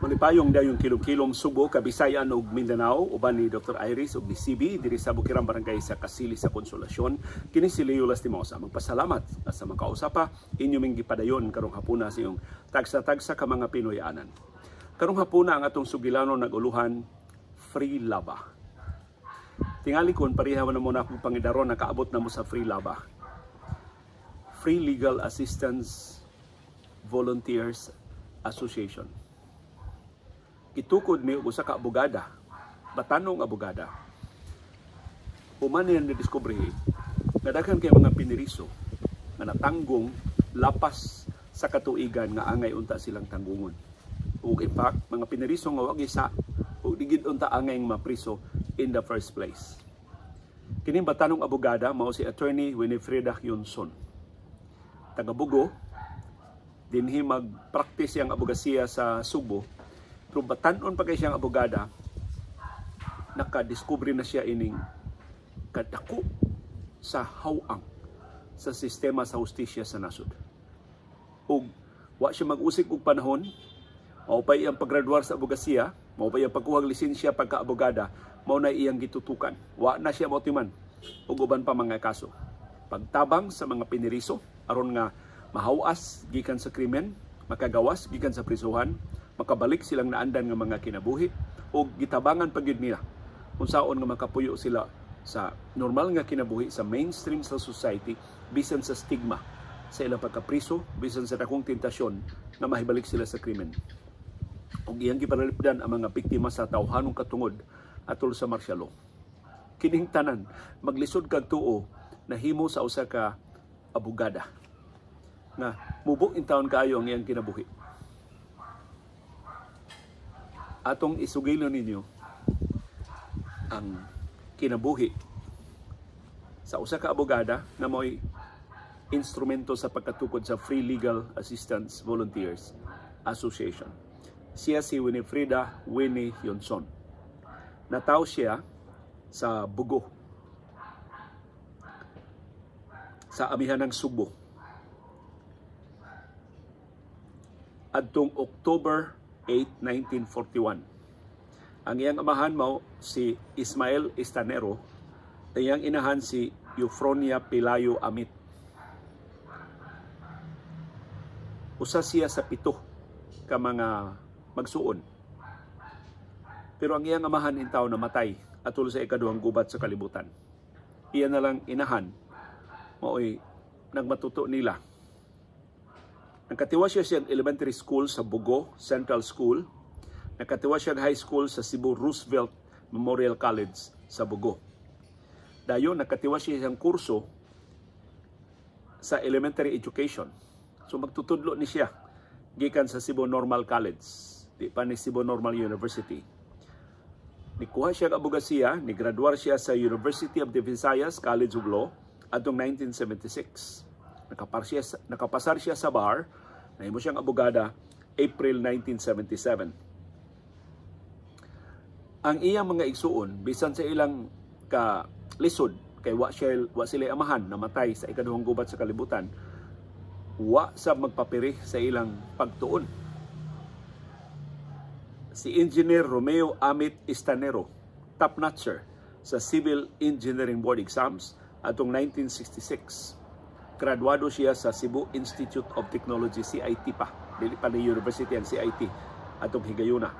Manipayong dayong kilom-kilom Subo, Kabisayan ug Mindanao uban ni Dr. Iris ug ni CB diri sa Bukirang Barangay sa Kasili sa Konsolasyon. Kini si Leo Lastimosa. Magpasalamat sa mga kausapa inyo ming gipadayon karong hapuna sa iyong tagsa-tagsa ka mga Pinoy-anan. Karong hapuna ang atong sugilanon nag-uluhan free laba. Tingali kon pareha na mo na akong pangidaron, nakaabot na mo sa free laba. Free Legal Assistance Volunteers Association. Gitukod ni usa ka abogada, batanong abogada. Human niya nadiskubre nga daghan kay mga piniriso nga natanggong lapas sa katuigan nga angay unta silang tanggungon. Ug in fact, mga piniriso nga wa gisa ug di gid unta angay mapriso in the first place. Kining batanong abogada mao si Attorney Winifreda Yonson. Taga Bugo, dinhi magpraktis siyang abogasiya sa Subo, pero batanon pa kay siyang abogada, nakadiskubre na siya ining kadako sa hawang sa sistema sa hustisya sa nasod. Ug wa siya mag-usik og panahon, mao pa iyang paggraduar sa abogasiya, mao pa iyang pagkuhag lisensya pagka-abogada, mao na iyang gitutukan. Wa na siya motiman ug uban pa mga kaso. Pagtabang sa mga piniriso aron nga mahawas gikan sa krimen, makagawas gikan sa prisuhan, makabalik silang naandan nga mga kinabuhi ug gitabangan pa gyud nila kung saon nga makapuyo sila sa normal nga kinabuhi sa mainstream sa society bisan sa stigma sa ilang pagkapriso, bisan sa dakong tentasyon nga mahibalik sila sa krimen. Ug iyang gipanalipdan ang mga biktima sa tawhanong katungod atol sa martial law. Kining tanan maglisod kag tuo nahimo sa usa ka abogada nga mubo in taon kaayo ang iyang kinabuhi. Atong isugilon ninyo ang kinabuhi sa usa ka abogada na mo'y instrumento sa pagkatukod sa Free Legal Assistance Volunteers Association. Siya si Winifreda Winnie Yonson. Nataw siya sa Bugo, sa amihan ng Subo, adtong October 8, 1941. Ang iyang amahan mao si Ismael Estanero, ang iyang inahan si Eufronia Pelayo Amit. Usa siya sa 7 ka mga magsuon. Pero ang iyang amahan intaw namatay atol sa ikaduhang gubat sa kalibutan. Iya na lang inahan maoy nagmatuto nila. Nakatiwa siya siyang elementary school sa Bugo Central School. Nakatiwa siya high school sa Cebu Roosevelt Memorial College sa Bugo. Dayon nakatiwa siya siyang kurso sa elementary education. So magtutudlo ni siya gikan sa Cebu Normal College, di pa ni Cebu Normal University. Nikuha siya ang abogasiya, nigraduar siya sa University of the Visayas College of Law atong 1976. Nakapasar siya sa bar, nahimo siyang abogada April 1977. Ang iyang mga igsuon bisan sa ilang ka lisod kay wa sila amahan namatay sa ikaduhang gubat sa kalibutan, wa sa magpapiri sa ilang pagtuon. Si Engineer Romeo Amit Estanero, top notcher sa Civil Engineering Board exams atong 1966. Graduado siya sa Cebu Institute of Technology, CIT pa. Dili pa ni University ang CIT atong higayuna.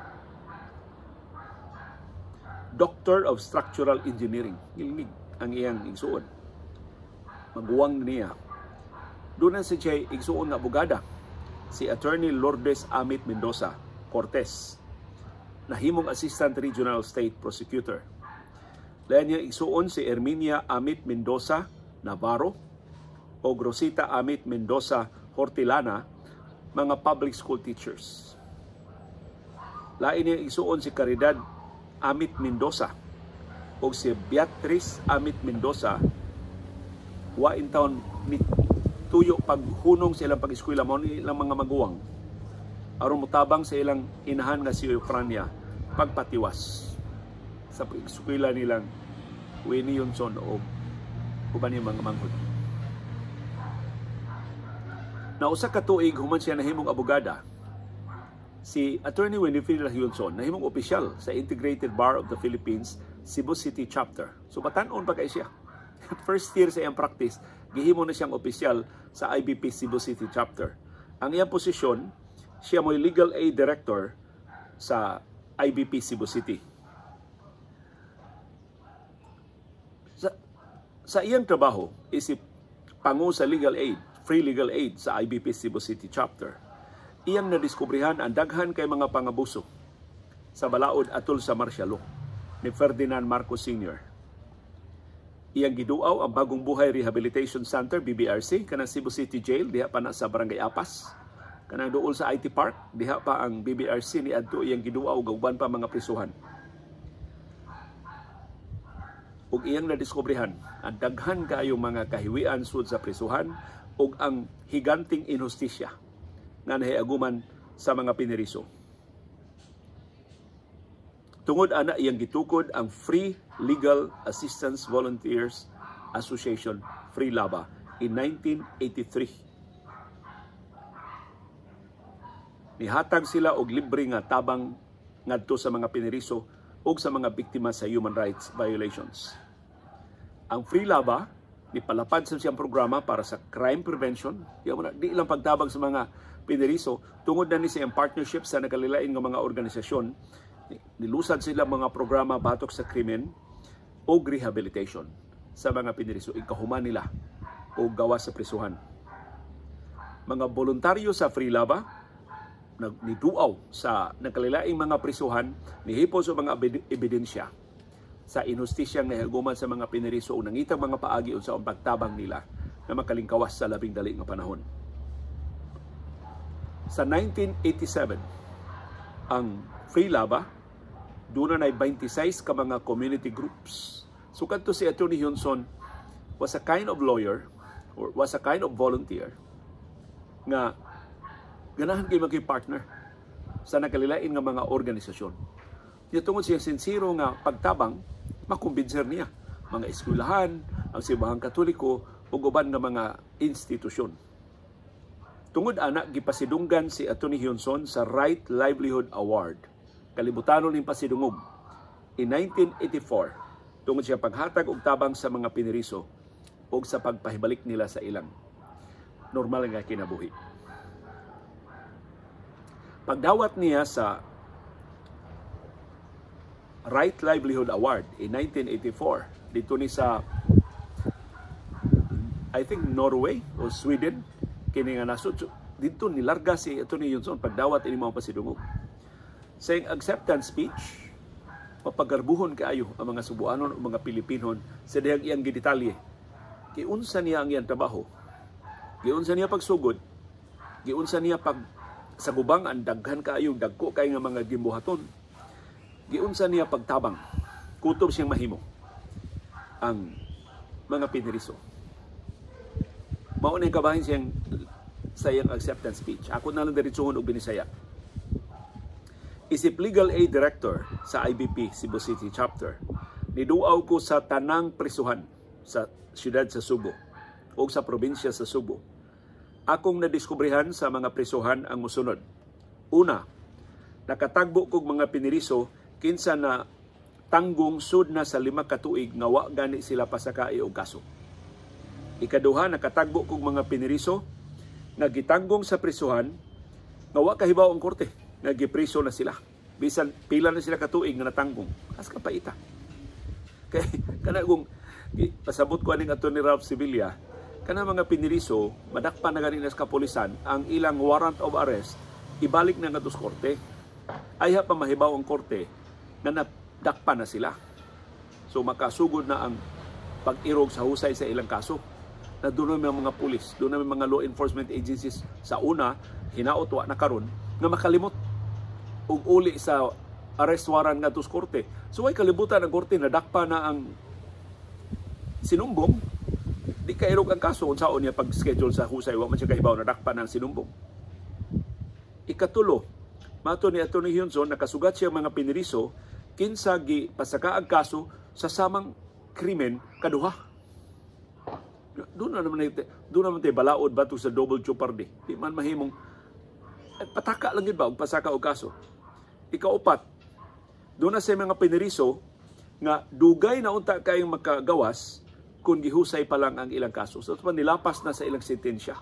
Doctor of Structural Engineering. Ngilngig ang iyang igsuon. Maguwang niya. Doon na si Chay igsuon nga abogada, si Attorney Lourdes Amit Mendoza Cortez, nahimong Assistant Regional State Prosecutor. Lain niya igsuon si Herminia Amit Mendoza Navarro o Rosita Amit Mendoza Hortilana, mga public school teachers. Lain niya igsuon si Caridad Amit Mendoza o si Beatriz Amit Mendoza, wa in town ni tuyo paghunong sa ilang pag-eskwela mao ni ilang mga maguwang aron motabang sa ilang inahan nga si Eufrania pagpatiwas sa pag-eskwela nilang Winnie Yonson o uban niyang mga manghod. Na usa ka tuig human siya nahimong abogada, Si Attorney Winifreda Yonzon nahimong opisyal sa Integrated Bar of the Philippines Cebu City Chapter. So batan-on pa kay siya. First year sa iyang practice, gihimo na siyang opisyal sa IBP Cebu City Chapter. Ang iyang posisyon, siya mo'y Legal Aid Director sa IBP Cebu City. Sa iyang trabaho, isip pangu sa legal aid, free legal aid sa IBP Cebu City Chapter, iyang nadiskubrihan ang daghan kay mga pangabuso sa balaod atol sa martial law ni Ferdinand Marcos Sr. Iyang giduaw ang Bagong Buhay Rehabilitation Center, BBRC, kanang Cebu City Jail, diha pa na sa Barangay Apas. Kanang duol sa IT Park, diha pa ang BBRC ni adto iyang giduaw ug uban pa mga prisuhan. Ug iyang nadiskubrihan ang daghan kaayo mga kahiwian sud sa prisuhan ug ang higanting inhustisya nga nahiaguman sa mga piniriso. Tungod ana, iyang gitukod ang Free Legal Assistance Volunteers Association, Free Laba, in 1983. Nihatag sila og libre nga tabang ngadto sa mga piniriso ug sa mga biktima sa human rights violations. Ang Free Laba nipalapad sa siyang programa para sa crime prevention. Di, mo na, di lang pagtabang sa mga piniriso, tungod na ni siyang partnership sa nakalilain nga mga organisasyon, nilusad sila mga programa batok sa krimen o rehabilitation sa mga piniriso, ikahuman nila o gawa sa prisuhan. Mga voluntaryo sa Free Laba niduaw sa nakalilaing mga prisuhan, nihipon sa mga ebidensya sa inhustisyang nahiaguman sa mga piniriso o nangitang mga paagi unsa ang pagtabang nila na makalingkawas sa labing dali nga panahon. Sa 1987, ang Free Laba doon na 26 ka mga community groups. So kadto si Attorney Yonzon was a kind of lawyer or was a kind of volunteer nga ganahan kay maki-partner sa nakalilain nga mga organisasyon. Niya tungod siya sinsero nga pagtabang, makumbinser niya mga eskwelahan, ang Simbahang Katoliko ug uban nga mga institusyon. Tungod ana, gipasidunggan si Attorney Yonzon sa Right Livelihood Award. Kalibutanon ning pasidungog in 1984 tungod siya paghatag og tabang sa mga piniriso ug sa pagpahibalik nila sa ilang normal nga kinabuhi. Pagdawat niya sa Right Livelihood Award in 1984 dito ni sa, I think, Norway o Sweden kini nga nasod. So, dito nilarga si Attorney Yonzon pagdawat ini mga pasidungog. Sa iyang acceptance speech, mapagarbuhon kaayo ang mga Subuanon o mga Pilipinon sa dihang iyang gidetalye. Giunsa niya ang iyang trabaho, giunsa niya pagsugod, giunsa niya pag sagubang ang daghan kaayo, dagko kay nga mga gimbuhaton, giunsa niya pagtabang kutob siyang mahimo ang mga piniriso. Mao na kabahin siyang sa iyang acceptance speech. Ako na lang diretsuhon og Binisaya. Isip Legal Aid Director sa IBP Cebu City Chapter, niduaw ko sa tanang prisuhan sa siyudad sa Subo o sa probinsya sa Subo. Akong nadiskubrihan sa mga prisuhan ang musunod. Una, nakatagbo kog mga piniriso kinsa na tanggong sud na sa 5 ka tuig nga wa gani sila pasakai og kaso. Ikaduha, nakatagbo kog mga piniriso nga gitanggong sa prisuhan nga wa kahibaw ang korte nga gipriso na sila. Bisan pila na sila katuig nga natanggong. As ka paita. Kay kana kung pasabot ko aning Attorney Ralph Sevilla, kana mga piniriso madakpan na gani na sa kapulisan ang ilang warrant of arrest, ibalik na ngadto sa korte. Ayha pa mahibaw ang korte na nadakpan na sila. So makasugod na ang pag-irog sa husay sa ilang kaso. Na doon na may mga pulis, doon na may mga law enforcement agencies sa una, hinaot wa na karon nga makalimot og uli sa arrest warrant ngadto sa korte. So way kalibutan ang korte, nadakpa na ang sinumbong, di kairog ang kaso unsaon niya pag-schedule sa husay, wa man siya kahibaw nadakpa na ang sinumbong. Ikatulo, mato ni Attorney Yonzon, nakasugat siya mga piniriso kinsa gipasaka ang kaso sa samang krimen kaduha. Doon na naman, doon naman tayo balaod batok sa double jeopardy. Di man mahimong Pataka lang yun ba og pasaka og kaso. Ikaupat, duna say mga pineriso nga dugay na unta kayong makagawas kung gihusay pa lang ang ilang kaso. So nilapas na sa ilang sentensya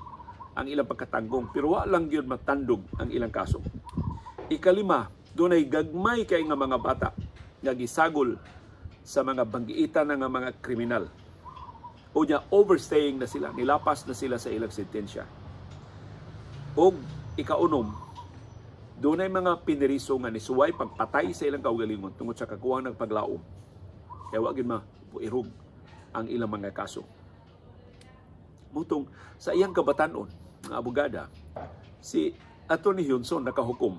ang ilang pagkatanggong, pero wa lang gyud matandog ang ilang kaso. Ikalima, dunay gagmay kay nga mga bata nga gisagol sa mga banggiitan nga mga kriminal. Unya overstaying na sila, nilapas na sila sa ilang sentensya. Og ikaunom, dunay mga pineriso nga nisuway pagpatay sa ilang kaugalingon tungod sa kakuwang ng paglaom. Kaya wa gyud mapuirog ang ilang mga kaso. Mutong sa iyang kabatanon nga abogada, si Atty. Yonson nakahukom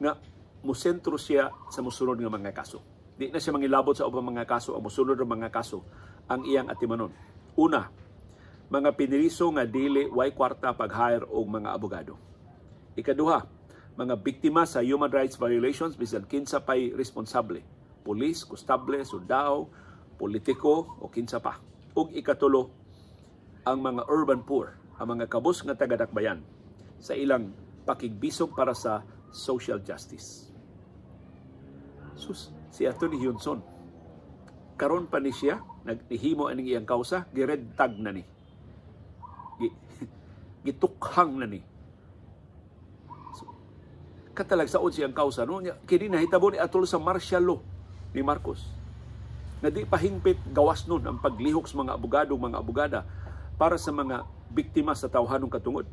nga musentro siya sa musunod nga mga kaso. Di na siya mangilabot sa ubang mga kaso, ang musunod nga mga kaso ang iyang atimanon. Una, mga piniriso nga dili way kwarta pag-hire og mga abogado. Ikaduha, mga biktima sa human rights violations bisan kinsa pay responsable, pulis, kustable, sundao, politiko o kinsa pa. Ug ikatulo, ang mga urban poor, ang mga kabus nga taga-dakbayan sa ilang pakigbisog para sa social justice. Sus, si Atty. Yonson, karon pa ni siya naghimo aning iyang kausa, gi-red tag na ni. Gitukhang na ni. So, katalagsaon siyang kausa no, kini nahitabo ni atol sa martial law ni Marcos. Nga di pa hingpit gawas nun ang paglihok sa mga abogado, mga abogada para sa mga biktima sa tawhanong katungod.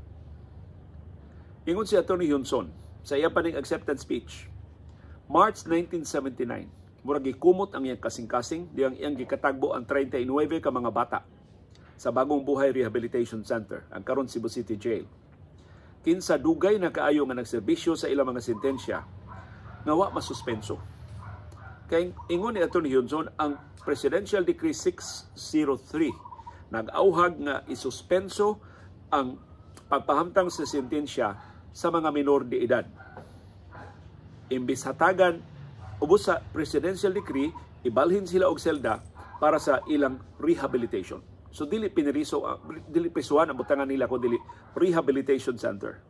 Ingon si Atty. Yonson sa iya pa ning acceptance speech, March 1979, murag gikumot ang iyang kasing-kasing, diyang iyang gikatagbo ang 39 ka mga bata sa Bagong Buhay Rehabilitation Center, ang karon Cebu City Jail. Kinsa dugay na kaayo nga nagserbisyo sa ilang mga sentensya nga wa masuspenso. Kay ingon ni Atty. Yonson, ang Presidential Decree 603 nag-auhag nga isuspenso ang pagpahamtang sa sentensya sa mga minor de edad. Imbis hatagan ubos sa presidential decree, ibalhin sila og selda para sa ilang rehabilitation. So dili piniriso, dili prisuhan ang butangan nila kun dili rehabilitation center.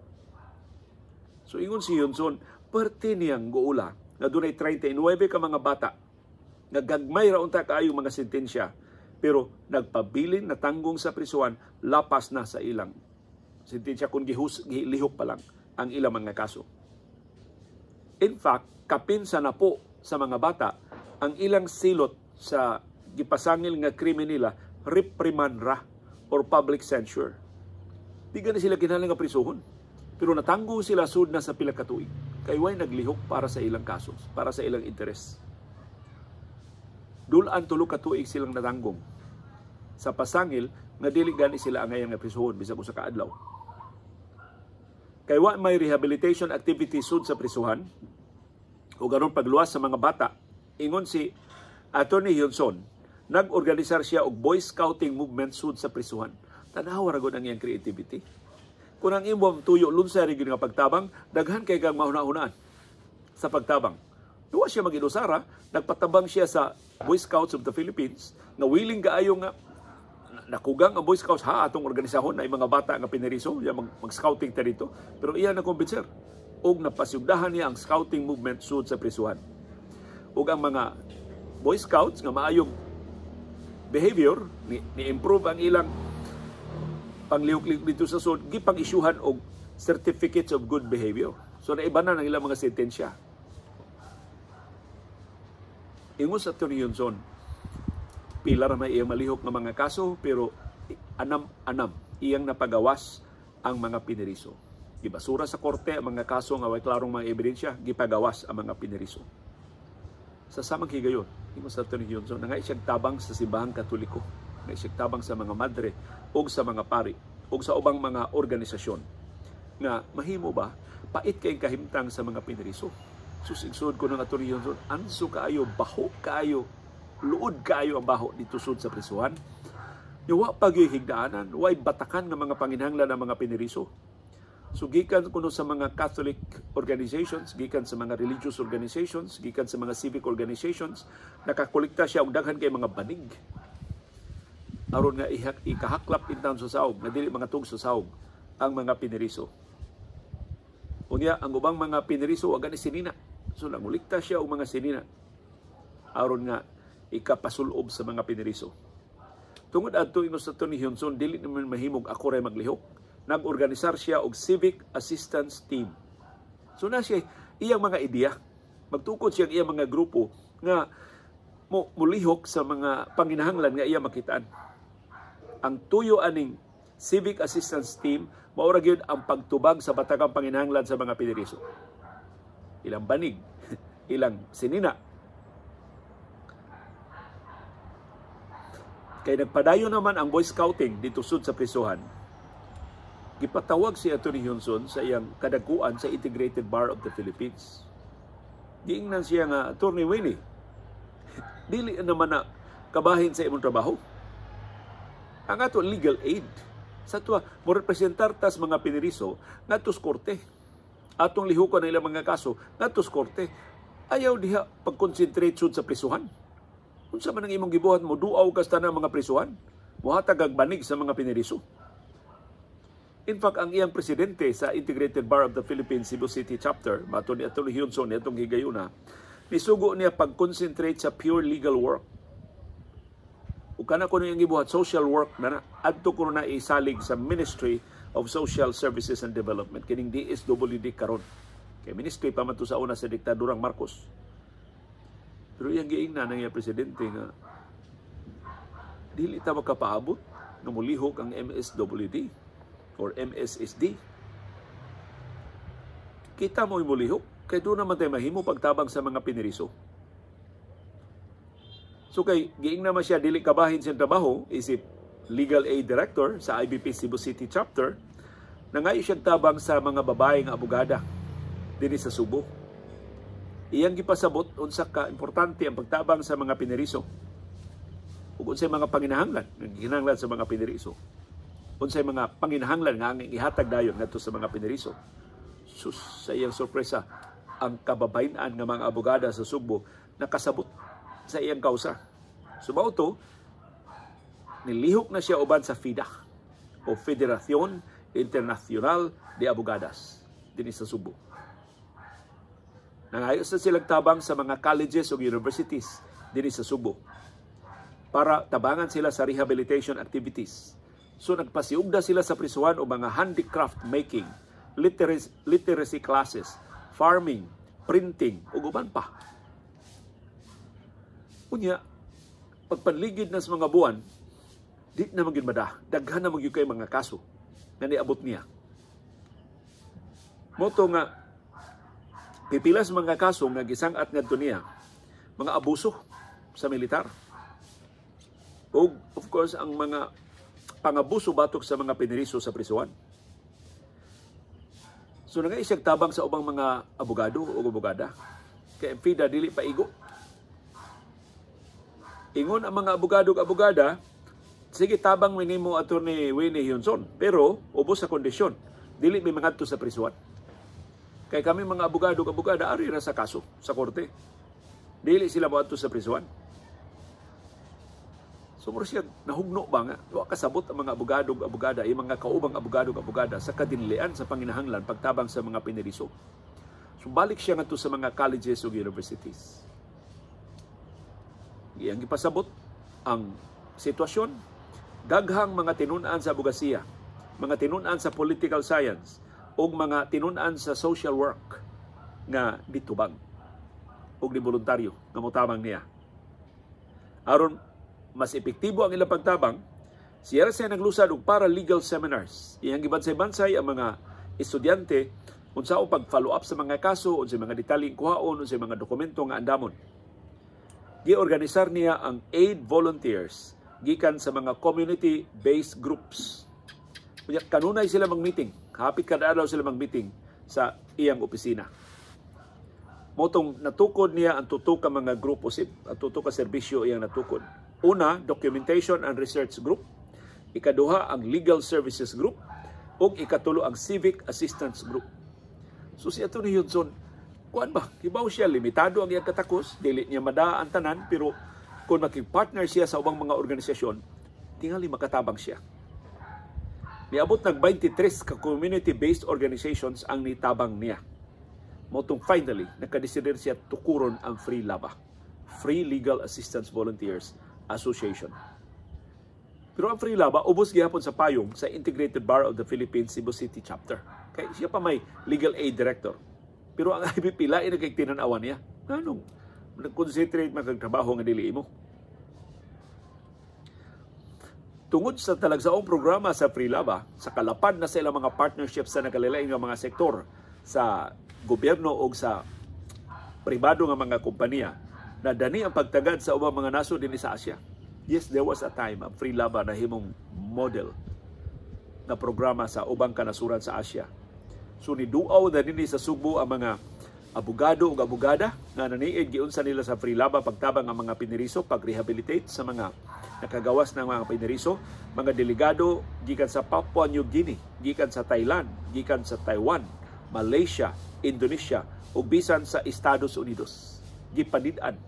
So ingon si Yonson, perti niyang guula nga dunay 39 ka mga bata nga gagmay ra unta kaayo mga sentensya pero nagpabilin na tanggong sa prisuhan lapas na sa ilang sentensya kung gilihok pa lang ang ilang mga kaso. In fact, kapin sa napo sa mga bata ang ilang silot sa gipasangil nga krimen nila, reprimand ra or public censure. Di gani sila kinahanglan nga prisuhon. Pero natanggo sila sud na sa pila ka tuig. Kay way naglihok para sa ilang kaso, para sa ilang interes. Dulan 3 ka tuig silang natanggong sa pasangil nga dili gani sila angayan nga prisuhon bisag usa ka adlaw. Kay wa may rehabilitation activity sud sa prisuhan o garon pagluwas sa mga bata, ingon si Atty. Yonson, nag-organisar siya og Boy Scouting movement sud sa prisuhan. Tanawa ra gud ang iyang creativity. Kung ang imong tuyo lunsay ra gyud nga pagtabang, daghan kay kang mahuna-hunaan sa pagtabang. Duwa siya mag-inusara, nagpatabang siya sa Boy Scouts of the Philippines nga willing kaayo nga nakugang ang Boy Scouts ha atong organisahon na mga bata nga pineriso ya mag-scouting ta dito, pero iya na kumbinser og napasyugdahan niya ang scouting movement sud sa prisuhan. Ug ang mga Boy Scouts nga maayong behavior ni improve ang ilang panglihok-lihok dito sa sud, gipang-isyuhan og certificates of good behavior. So naibanan ang ilang mga sentensya. Ingon sa Atty. Yonson, pila ra may iyang malihok nga mga kaso pero anam-anam iyang napagawas ang mga pineriso. Gibasura sa korte ang mga kaso nga way klarong mga ebidensya, gipagawas ang mga pineriso. Sa samang higayon, ingon sa Atty. Yonson, nangay siyang tabang sa simbahang Katoliko, nangay siyang tabang sa mga madre o sa mga pari o sa ubang mga organisasyon nga mahimo ba pait kay kahimtang sa mga pineriso. Susigsod ko ng Atty. Yonson, anso kaayo, baho kaayo, luod kaayo ang baho dito sud sa prisuhan. Wa pa gyud higdaanan, way batakan ng mga panginhanglan ng mga pineriso. So gikan kuno sa mga Catholic organizations, gikan sa mga religious organizations, gikan sa mga civic organizations, nakakolekta siya og daghan kay mga banig aron nga ikahaklap in town sa saog, nga dili mga tug sa saog ang mga pineriso. Unya ang ubang mga piniriso wa gani sinina. So nangulikta siya og mga sinina aron nga ikapasulob sa mga piniriso. Tungod adto, ingon sa Tony Hyunson, dili naman mahimog ako ray maglihok. Nag-organisar siya og civic assistance team. So na siya iyang mga ideya. Magtukod siya ang iyang mga grupo nga mo mulihok sa mga panginahanglan nga iya makitaan. Ang tuyo aning civic assistance team mao ra gyud ang pagtubag sa batakang panginahanglan sa mga piniriso. Ilang banig, ilang sinina. Kay nagpadayon naman ang Boy Scouting dito sud sa prisuhan. Gipatawag si Atty. Hyunson sa iyang kadaguan sa Integrated Bar of the Philippines. Giingnan siya nga, "Attorney Winnie, dili naman na kabahin sa imong trabaho. Ang ato legal aid sa tuwa mo representar tas mga piniriso ngadto sa korte. Atong lihukon ang ilang mga kaso ngadto sa korte. Ayaw diha pag-concentrate sud sa prisuhan. Unsa man ang imong gibuhat, mo duaw ka sa tanang mga prisuhan? Muhatag kag banig sa mga piniriso." In fact, ang iyang presidente sa Integrated Bar of the Philippines Cebu City Chapter, mato ni Atty. Hyunson niadtong higayuna, nisugo niya pag-concentrate sa pure legal work. Ug kana kuno iyang gibuhat, social work na na, adto kuno na isalig sa Ministry of Social Services and Development, kining DSWD karon. Kay ministry pa man to sa una sa diktadurang Marcos. Pero iyang giingnan ang iyang presidente nga dili ta makapaabot nga mulihok ang MSWD or MSSD. Kita mo mulihok kay doon naman tayo mahimo pagtabang sa mga piniriso." So kay giing naman siya dili kabahin sa trabaho isip legal aid director sa IBP Cebu City Chapter, nangayo siyang tabang sa mga babae nga abogada dinhi sa Subo. Iyang gipasabot unsa ka importante ang pagtabang sa mga piniriso ug unsay mga panginahanglan nga sa mga piniriso. Unsay mga panginahanglan nga ang ihatag dayon ngadto sa mga piniriso. Sus, sa iyang sorpresa, ang kababayen-an nga mga abogada sa Subo nakasabot sa iyang kausa. So mao to, nilihok na siya uban sa FIDA o Federación Internacional de Abogadas dinhi sa Subo. Nangayo sa silang tabang sa mga colleges o universities dinhi sa Subo para tabangan sila sa rehabilitation activities. So nagpasiugda sila sa prisuhan og mga handicraft making, literacy classes, farming, printing, ug uban pa. Unya, pagpanligid na sa mga buwan, di na magyud mada. Daghan na magyud kay mga kaso nga niabot niya. Moto nga pipila sa mga kaso nga gisang-at ngadto niya, mga abuso sa militar. Ug of course ang mga pangabuso batok sa mga piniriso sa prisuhan. So nangay siyang tabang sa ubang mga abogado o abogada. Kay FIDA dili pa igo. Ingon ang mga abogado ug abogada, sige, tabang minimo Attorney Winnie Hyunson, pero ubos sa kondisyon, dili mi mangadto sa prisuhan. Kay kami mga abogado ug abogada ari ra sa kaso sa korte. Dili sila moadto sa prisuhan. So mura siya nahugno ba nga wa kasabot ang mga abogado ug abogada, yung mga kaubang abogado ug abogada sa kadinlian sa panginahanglan pagtabang sa mga piniriso. So balik siya ngadto sa mga colleges ug universities. Iyang gipasabot ang sitwasyon, daghang mga tinun-an sa abogasiya, mga tinun-an sa political science, ug mga tinun-an sa social work nga ditubang ug ni voluntaryo nga motabang niya. Aron mas epektibo ang ilang pagtabang, siya ra siya naglusad og para-legal seminars. Iyang gibansay-bansay ang mga estudyante unsaon pag-follow up sa mga kaso, unsay mga detalyeng kuhaon, unsay mga dokumento nga andamon. Giorganisar niya ang aid volunteers gikan sa mga community-based groups. Unya kanunay sila mag-meeting. Hapit kada adlaw sila mag-meeting sa iyang opisina. Motong natukod niya ang tutok ka mga grupo, ang tutok ka serbisyo iyang natukod. Una, Documentation and Research Group. Ikaduha, ang Legal Services Group. Ug ikatulo, ang Civic Assistance Group. So si Atty. Hyunson, kuan ba, hibaw siya, limitado ang iyang katakos, dili niya mada ang tanan, pero kung makig-partner siya sa ubang mga organisasyon, tingali makatabang siya. Niabot nag 23 ka community-based organizations ang nitabang niya. Mao tong finally, nakadesider siya tukuron ang Free Lava, Free Legal Assistance Volunteers Association. Pero ang Free Lava, ubos gihapon sa payong sa Integrated Bar of the Philippines Cebu City Chapter. Kay siya pa may legal aid director. Pero ang IBP, lain na kay tinanawan niya. Anong nag-concentrate man kag trabaho nga dili imo? Tungod sa talagsaong programa sa Free Lava, sa kalapad na sa ilang mga partnerships sa nagkalain nga mga sektor sa gobyerno o sa pribado nga mga kompanya, na dani ang pagtagad sa ubang mga nasod dinhi sa Asia. Yes, there was a time ang Free Lava nahimong model na programa sa ubang kanasuran sa Asia. So niduaw na dinhi sa Sugbo ang mga abogado ug abogada nga naniid giunsa nila sa Free Lava pagtabang ang mga piniriso, pag-rehabilitate sa mga nakagawas ng mga piniriso, mga delegado gikan sa Papua New Guinea, gikan sa Thailand, gikan sa Taiwan, Malaysia, Indonesia ug bisan sa Estados Unidos. Gipanid-an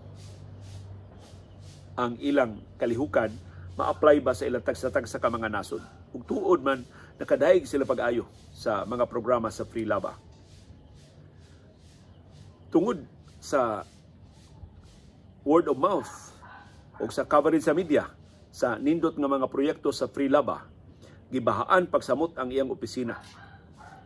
ang ilang kalihukan ma-apply ba sa ilang tagsa-tagsa ka mga nasod. Ug tuod man nakadaig sila pag-ayo sa mga programa sa Free Lava. Tungod sa word of mouth o sa coverage sa media sa nindot nga mga proyekto sa Free Lava, gibahaan pagsamot ang iyang opisina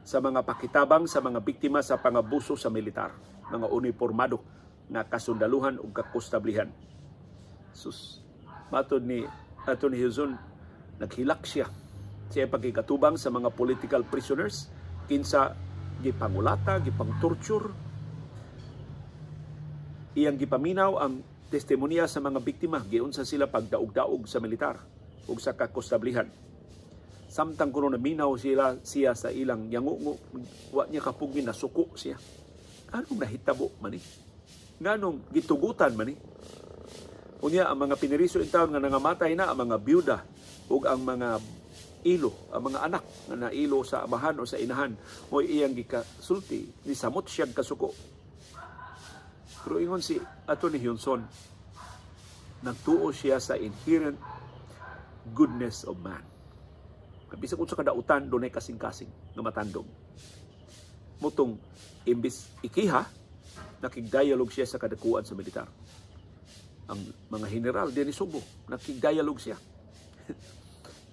sa mga pakitabang sa mga biktima sa pangabuso sa militar, mga uniformado nga kasundaluhan ug kakostablihan. Sus, matod ni Atty. Hizon, naghilak siya sa pagkikatubang sa mga political prisoners kinsa gipangulata, gipang-torture. Iyang gipaminaw ang testimonya sa mga biktima, giunsa sila pagdaog-daog sa militar ug sa kakostablihan. Samtang kuno naminaw sila siya sa ilang yangungo, wa niya kapugin, nasuko siya. Anong nahitabo man ni? Nganong gitugutan man ni? Unya ang mga piniriso in town nga nangamatay na ang mga byuda ug ang mga ilo, ang mga anak nga nailo sa amahan o sa inahan, mo'y iyang gikasulti, ni samot siyang kasuko. Pero ingon si Atty. Hyunson, nagtuo siya sa inherent goodness of man. Bisag unsa kadautan, dunay kasing-kasing nga matandog. Mutong imbis ikiha, nakig-dialogue siya sa kadakuan sa militar. Ang mga general din ni Subo, nakig-dialogue siya.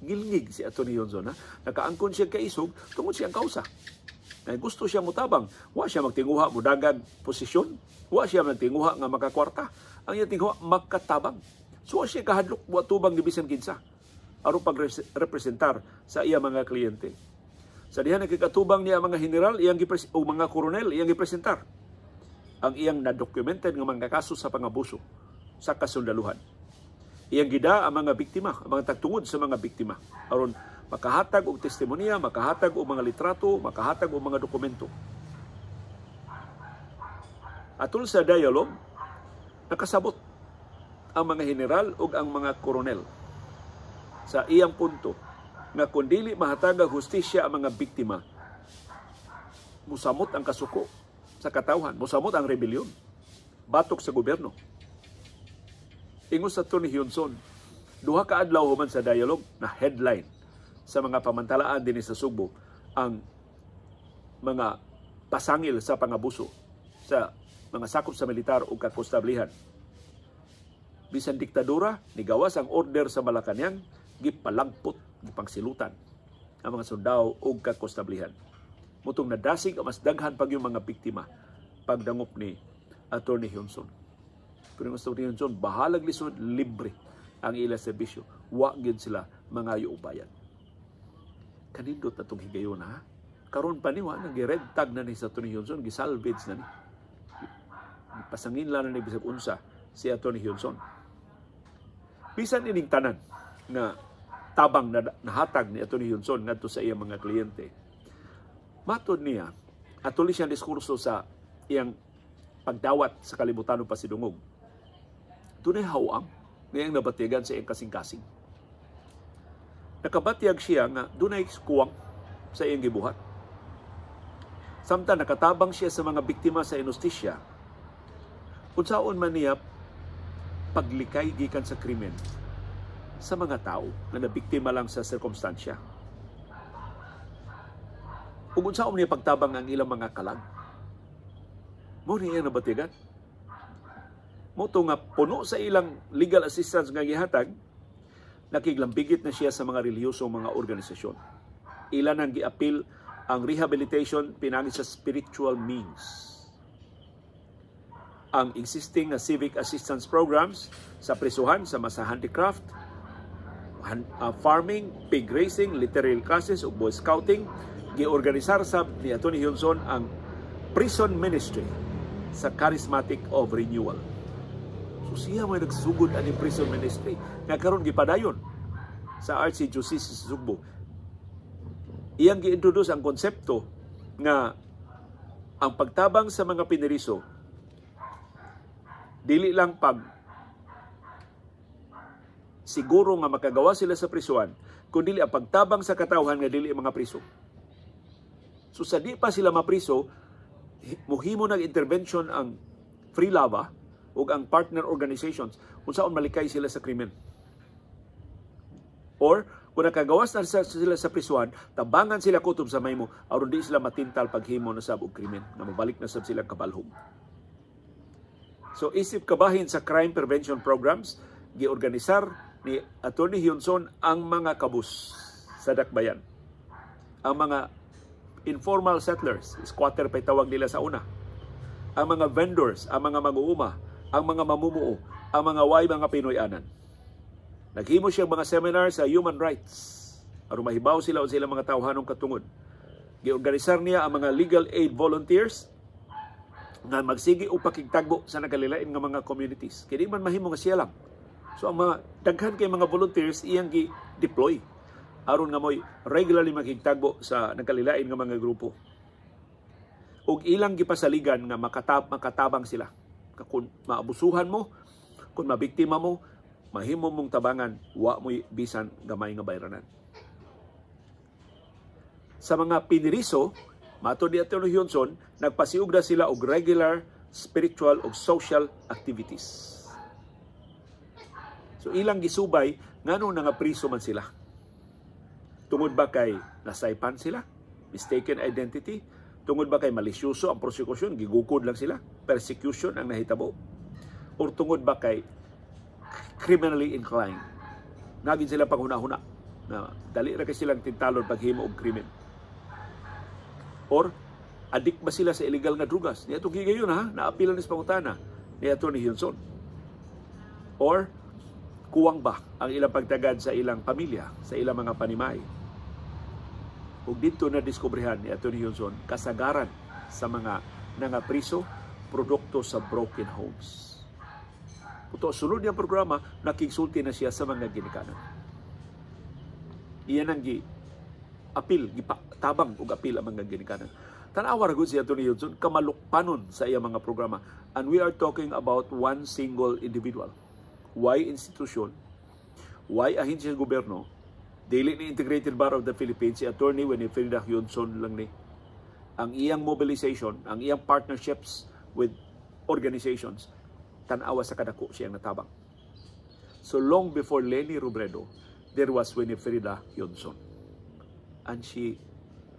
Ngilngig si Atty. Hyunson, ha? Nakaangkon siya kaisog tungod siyang kausa. Kaya gusto siya mutabang, wa siya magtinguha mudagag posisyon, wa siya magtinguha nga makakwarta. Ang iyang tinguha makatabang. So wa siya kahadlok wa tubang ni bisan kinsa aron pagrepresentar sa iya mga kliyente. Sa diha nakikatubang niya ang mga general iyang o mga koronel iyang gipresentar ang iyang na-documented nga mga kaso sa pangabuso sa kasundaluhan. Iyang gida ang mga biktima, ang mga tagtungod sa mga biktima aron makahatag og testimonya, makahatag og mga litrato, makahatag og mga dokumento. Atol sa dialogue, nakasabot ang mga general ug ang mga koronel sa iyang punto nga kung dili mahatag ang hustisya ang mga biktima, musamot ang kasuko sa katawhan, musamot ang rebelyon batok sa gobyerno. Ingon sa Atty. Hyunson, duha ka adlaw human sa dialogue na headline sa mga pamantalaan dinhi sa Sugbo ang mga pasangil sa pangabuso sa mga sakop sa militar o kakostablihan. Bisan diktadura, nigawas ang order sa Malacañang, gipalangpot, gipangsilutan ang mga sundao o kakostablihan. Mutong nadasig ang mas daghan pag yung mga biktima pagdangop ni Atty. Hyunson. Pero yung Atty. Hyunson, bahalag lisod, libre ang ila serbisyo. Wa gyud sila mangayo og bayad. Kanindot na itong higayon, ha? Karon pa ni, wa nang red tag na ni sa Atty. Hyunson, gisalvage na ni. Pasangin lang na ni bisag unsa si Atty. Hyunson. Bisan ining tanan na tabang na nahatag ni Atty. Hyunson ngadto sa iyang mga kliyente. Matod niya, atuli siyang diskurso sa iyang pagdawat sa kalibutan o pasidungog. Dunay hawang ngayang nabatyagan sa iyang kasing-kasing. Nakabatyag siya nga dunay kuwang sa iyang gibuhat. Samtang nakatabang siya sa mga biktima sa inustisya, unsaon man niya paglikay gikan sa krimen sa mga tao na nabiktima lang sa sirkumstansya. Ug unsaon niya pagtabang ang ilang mga kalag? Mao ni iyang nabatigan. Mao to nga puno sa ilang legal assistance nga gihatag, nakiglambigit na siya sa mga relihiyosong mga organisasyon. Ilan ang giapil ang rehabilitation pinagi sa spiritual means. Ang existing nga civic assistance programs sa prisuhan sa masa handicraft, farming, pig raising, literary classes ug Boy Scouting, giorganisar sab ni Atty. Geonzon ang prison ministry sa Charismatic of Renewal. So siya may nagsugod ani prison ministry nga karon gipadayon sa Archdiocese sa Sugbo. Iyang gi-introduce ang konsepto nga ang pagtabang sa mga piniriso dili lang pag siguro nga makagawa sila sa prisuan, kundi ang pagtabang sa katawhan nga dili mga priso. So sa di pa sila mapriso, muhimo nag intervention ang Free Lava ug ang partner organizations unsaon malikay sila sa krimen. Or kung nakagawas na sila sa prisuan, tabangan sila kutob sa mahimo aron di sila matintal paghimo na sab og krimen, nga mobalik na sab sila kabalhog. So isip kabahin sa crime prevention programs, giorganisar ni Atty. Geonzon ang mga kabus sa Dakbayan. Ang mga informal settlers, squatter pa'y tawag nila sa una. Ang mga vendors, ang mga mag-uuma, ang mga mamumuo, ang mga way mga Pinoy-anan. Naghimo siya mga seminar sa human rights aron mahibaw sila o sila mga tawhanong katungod. Giorganisar niya ang mga legal aid volunteers nga magsige og pakigtagbo sa nagkalilain nga mga communities. Kaya di man mahimo nga siya lang. So ang mga daghan kay mga volunteers iyang gi-deploy aron nga moy regularly makigtagbo sa nagkalilain nga mga grupo. Ug ilang gipasaligan nga makatabang sila. Kung maabusuhan mo, kung mabiktima mo, mahimo mong tabangan, wa mo'y bisan gamay nga bayranan. Sa mga piniriso, matod ni Atty. Geonzon, nagpasiugda sila og regular spiritual ug social activities. So ilang gisubay ngano nga priso man sila. Tungod ba kay nasaypan sila? Mistaken identity? Tungod ba kay malisyoso ang prosekusyon? Gigukod lang sila? Persecution ang nahitabo? Or tungod ba kay criminally inclined? Nagin sila paghuna-huna na dali ra kay silang tintalon paghimo og krimen. Or adik ba sila sa illegal nga drugas? Niya itong higayon ha, naapila ni sa pangutana ni Atty. Geonzon. Or kuwang ba ang ilang pagtagad sa ilang pamilya, sa ilang mga panimay? Ug dito na diskubrihan ni Atty. Geonzon kasagaran sa mga nangapriso produkto sa broken homes. Puto, sunod niyang programa, nakigsulti na siya sa mga ginikanan. Iyan ang gi-apil, gipatabang og apil ang mga ginikanan. Tan-awa ra gud si Atty. Geonzon, kamalukpanon sa iyang mga programa. And we are talking about one single individual. Why institution? Why ahensya sa gobyerno? Dili ni Integrated Bar of the Philippines, si Atty. Winifreda Geonzon lang ni. Ang iyang mobilization, ang iyang partnerships with organizations, tan-awa sa kadako siyang natabang. So long before Leni Robredo, there was Winifreda Geonzon. And she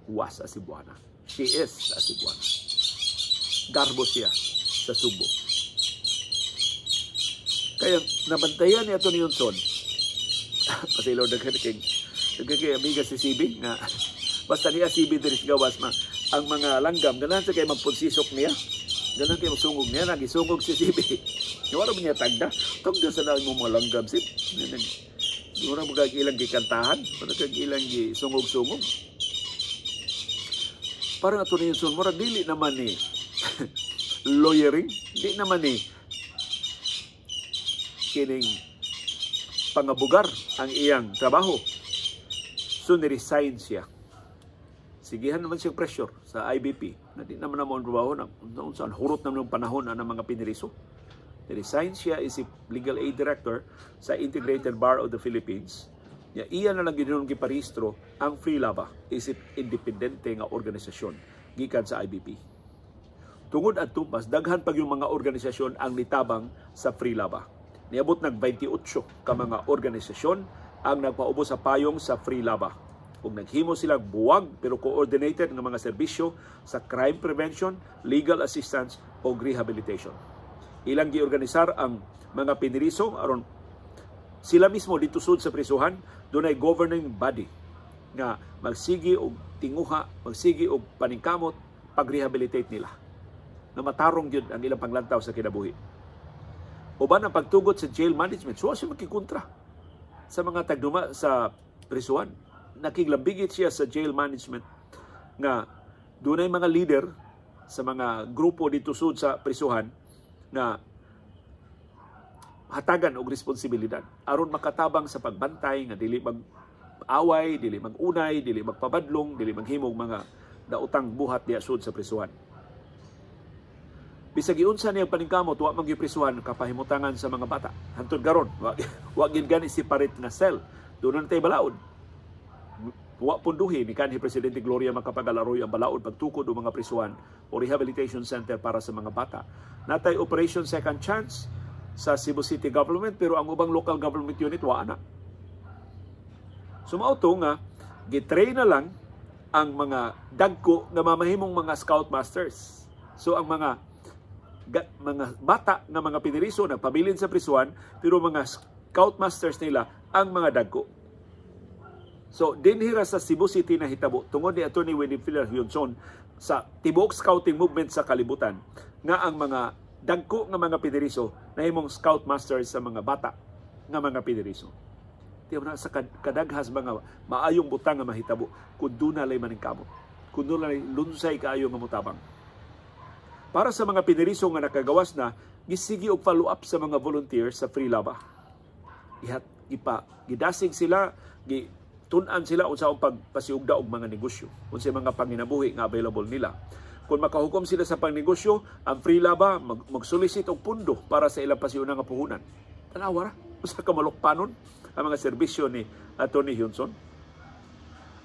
was a Cebuana. She is a Cebuana. Garbo siya sa Sugbo. Kaya nabantayan ni Atty. Geonzon, pasilo daghan kay amiga si CB nga basta niya CB diri sa gawas ma ang mga langgam ganahan sa kay magpunsisok niya, ganahan kay magsungog niya. Nagisungog si CB. Wala mo niya tagda tagda sa mo mga langgam sip. Wala mo kag ilang gikantahan, wala kag ilang gisungog-sungog. Parang ato ni Geonzon, mura dili naman ni lawyering, di naman ni kining pangabugar ang iyang trabaho. So ni-resign siya. Sigihan naman siyang pressure sa IBP na di naman naman ang trabaho na unsa hurot naman ng panahon ang mga piniriso. Ni-resign siya isip legal aid director sa Integrated Bar of the Philippines. Ya iya na lang gid giparehistro ang Free Lava isip independente nga organisasyon gikan sa IBP. Tungod adto, mas daghan pag yung mga organisasyon ang nitabang sa Free Lava. Niabot nag 28 ka mga organisasyon ang nagpaubos sa payong sa Free Lava. Ug naghimo sila buwag pero coordinated nga mga serbisyo sa crime prevention, legal assistance o rehabilitation. Ilang giorganisar ang mga piniriso aron sila mismo dito sud sa prisuhan dunay governing body nga magsigi og tinguha, magsigi og paningkamot pag-rehabilitate nila, na matarong gyud ang ilang panglantaw sa kinabuhi. Uban ang pagtugot sa jail management, so siya makikontra sa mga tagduma sa prisuhan. Nakiglambigit siya sa jail management nga dunay mga leader sa mga grupo dito sud sa prisuhan nga hatagan og responsibilidad aron makatabang sa pagbantay nga dili mag-away, dili mag-unay, dili magpabadlong, dili maghimog mga daotang buhat diya sud sa prisuhan. Bisag giunsa niyang paningkamot, wa man gyud prisuhan kapahimutangan sa mga bata. Hantod karon, wa gyud gani separate nga cell. Doon na tay balaod. Wa punduhi ni kanhi Presidente Gloria Macapagal Arroyo ang balaod pagtukod og mga prisuhan o rehabilitation center para sa mga bata. Natay Operation Second Chance sa Cebu City Government, pero ang ubang local government unit wa na. So mao to nga gitrain na lang ang mga dagko nga mamahimong mga scout masters. So ang mga bata nga mga piniriso nagpabilin sa prisuhan, pero mga scout masters nila ang mga dagko. So dinhi ra sa Cebu City nahitabo tungod ni Attorney Winifreda Yonson sa tibuok scouting movement sa kalibutan nga ang mga dagko nga mga piniriso nahimong scout masters sa mga bata nga mga piniriso. Tiyo na sa kadaghas mga maayong butang nga mahitabo kung doon na lay maningkamot, kung doon na lay lunsay kaayo nga motabang. Para sa mga piniriso nga nakagawas na, gisigi og follow up sa mga volunteers sa Free Laba. Ihat ipa gidasig sila, gitun-an sila unsa ang pagpasiugda og mga negosyo, unsay mga panginabuhi nga available nila. Kung makahukom sila sa pangnegosyo, ang Free Laba magsolicit og pundo para sa ilang pasiuna nga puhunan. Tanawa ra, usa ka malukpanon ang mga serbisyo ni Attorney Hyunson.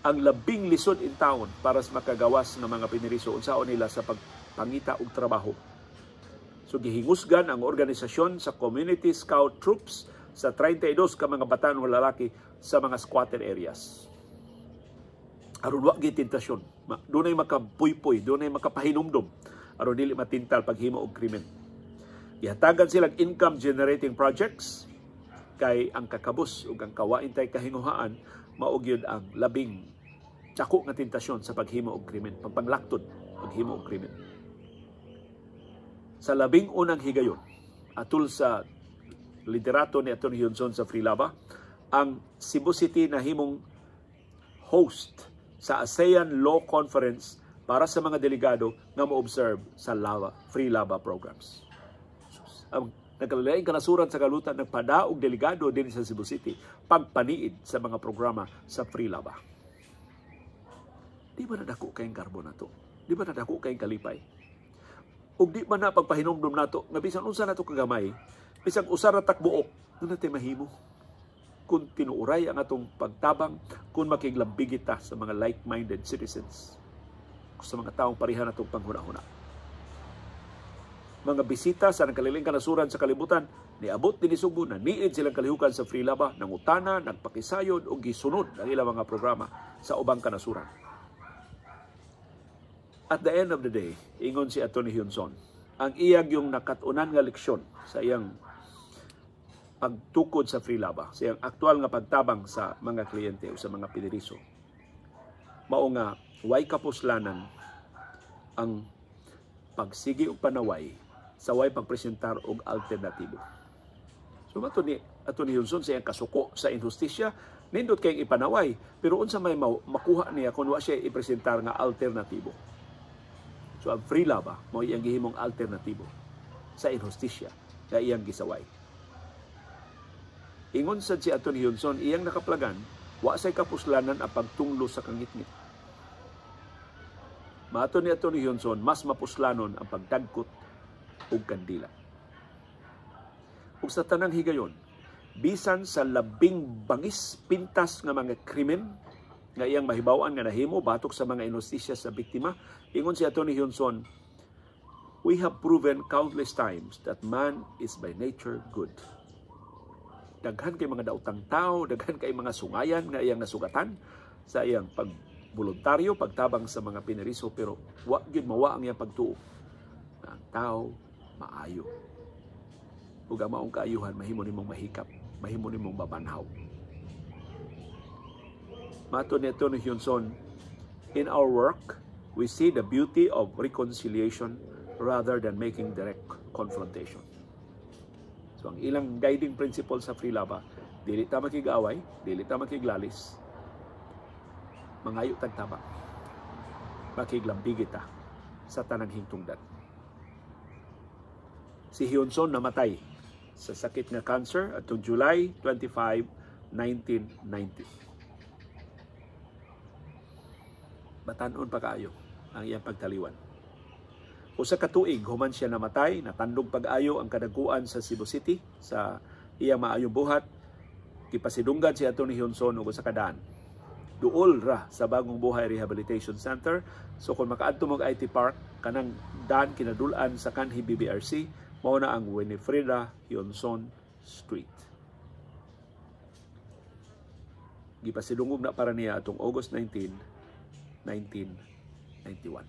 Ang labing lisod in town para sa makagawas ng mga piniriso, unsaon nila sa pagpangita og trabaho. So gihingusgan ang organisasyon sa Community Scout Troops sa 32 ka mga batan o lalaki sa mga squatter areas. Aron wa gyud tentasyon, dunay makapuypoy, dunay makapahinumdom aron dili matintal paghimo og krimen. Gihatagan silang income generating projects kay ang kakabus ug ang kawain tay kahinguhaan mao gyud ang labing dako nga tentasyon sa paghimo og krimen, pagpanglaktod paghimo og krimen. Sa labing unang higayon, atul sa liderato ni Atty. Hyunson sa Free Laba, ang Cebu City nahimong host sa ASEAN Law Conference para sa mga delegado nga mo-observe sa Free Laba programs. Ang nagkalaing kanasuran sa kalutan nagpadaog delegado din sa Cebu City pagpaniid sa mga programa sa Free Laba. Di ba nadako kayong garbo nato? Di ba nadako kayong kalipay? Ug di ba na pagpahinumdum nato nga bisan unsa nato kagamay, bisan usa ra takbuok, nga natay mahimo kung tinuuray ang atong pagtabang, kung makiglambigit ta sa mga like-minded citizens, sa mga taong pareha natong panghuna-huna. Mga bisita sa nagkaliling kanasuran sa kalibutan, niabot din Sugbo, naniid silang kalihukan sa Free Laba, nangutana, nagpakisayod o gisunod ang ilang mga programa sa ubang kanasuran. At the end of the day, ingon si Atty. Hyunson, ang iyang yung nakatunan nga leksyon sa iyang pagtukod sa Free Laba, sa iyang aktual nga pagtabang sa mga kliyente o sa mga piniriso, mao nga way kapuslanan ang pagsigi og panaway sa way pagpresentar og alternatibo. So mato ni Atty. Hyunson sa iyang kasuko sa inhustisya, nindot kayong ipanaway, pero unsa may makuha niya kung wa siya ipresentar nga alternatibo. So ang Free Laba mao iyang gihimong alternatibo sa inhustisya nga iyang gisaway. Ingon sad si Atty. Hyunson, iyang nakaplagan, wa say kapuslanan ang pagtunglo sa kangitngit. Maato ni Atty. Hyunson, mas mapuslanon ang pagdagkot og kandila. Ug sa tanang higayon, bisan sa labing bangis pintas nga mga krimen nga iyang mahibaw-an nga nahimo batok sa mga inhustisya sa biktima, ingon si Atty. Hyunson, we have proven countless times that man is by nature good. Daghan kay mga daotang tao, daghan kay mga sungayan nga iyang nasugatan, sa iyang pagboluntaryo, pagtabang sa mga pineriso, pero wa gyud mawa ang iyang pagtuo na ang tao maayo. Ug ang maong kaayuhan mahimo nimong mahikap, mahimo nimong mabanhaw. Matod ni Atty. Geonzon, "In our work, we see the beauty of reconciliation rather than making direct confrontation." So ang ilang guiding principle sa Free Lava, dili ta makig-away, dili ta makiglalis, mangayo tag tabang, makiglambigi ta sa tanang hingtungdan. Si Geonzon namatay sa sakit nga cancer atong July 25, 1990. Batanon pa kaayo ang iyang pagtaliwan. Usa ka tuig human siya namatay, natandog pag-ayo ang kadaguan sa Cebu City sa iyang maayong buhat. Gipasidunggan si Atty. Geonzon og usa ka daan. Duol ra sa Bagong Buhay Rehabilitation Center. So kung makaadto mo IT Park, kanang daan kinadul-an sa kanhi BBRC, mao na ang Winifreda Geonzon Street. Gipasidungog na para niya atong August 19, 1991.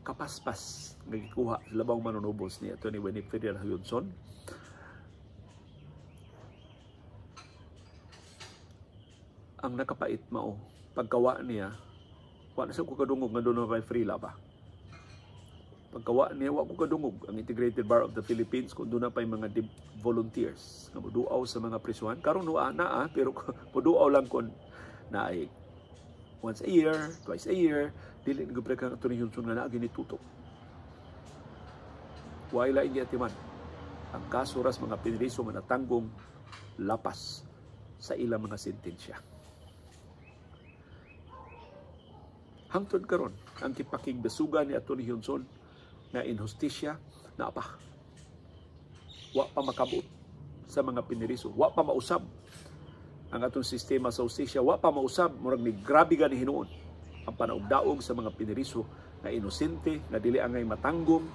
Kapaspas nga gikuha sa labang manunubos ni Atty. Winifreda Geonzon. Ang nakapait mao pagkawa niya, wa na sa ko kadungog nga doon na free laba. Pagkawa niya, wa ko kadungog ang Integrated Bar of the Philippines kung doon na pa'y mga volunteers nga moduaw sa mga prisuhan. Karon naa naa, pero moduaw lang kon naay once a year, twice a year, dili ni gubra kang Atty. Geonzon nga naa ginitutok. Way laing giatiman ang kaso ras mga pinriso nga natanggong lapas sa ilang mga sentensya. Hangtod karon ang kipakigbasugan ni Atty. Geonzon nga inhustisya na pa. Wa pa makabot sa mga piniriso, wa pa mausab ang atong sistema sa hustisya, wa pa mausab, murag ni grabe gani hinuon ang panaugdaog sa mga piniriso na inosente, na dili angay matanggong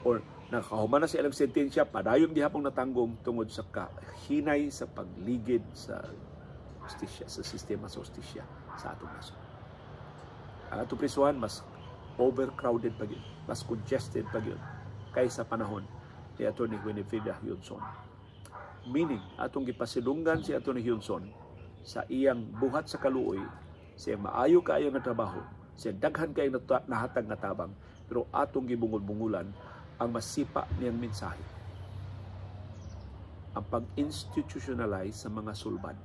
or nakahuman na sa ilang sentensya, padayon gihapon natanggong tungod sa kahinay sa pagligid sa hustisya, sa sistema sa hustisya sa atong nasod. Ang atong prisuhan mas overcrowded pa gyud, mas congested pa gyud kaysa panahon ni Atty. Winifreda Geonzon. Meaning, atong gipasidunggan si Atty. Geonzon sa iyang buhat sa kaluoy, sa iyang maayo kaayo nga trabaho, sa iyang daghan kaayo nahatag nga tabang, pero atong gibungol-bungulan ang masipa niyang mensahe. Ang pag-institutionalize sa mga sulbad.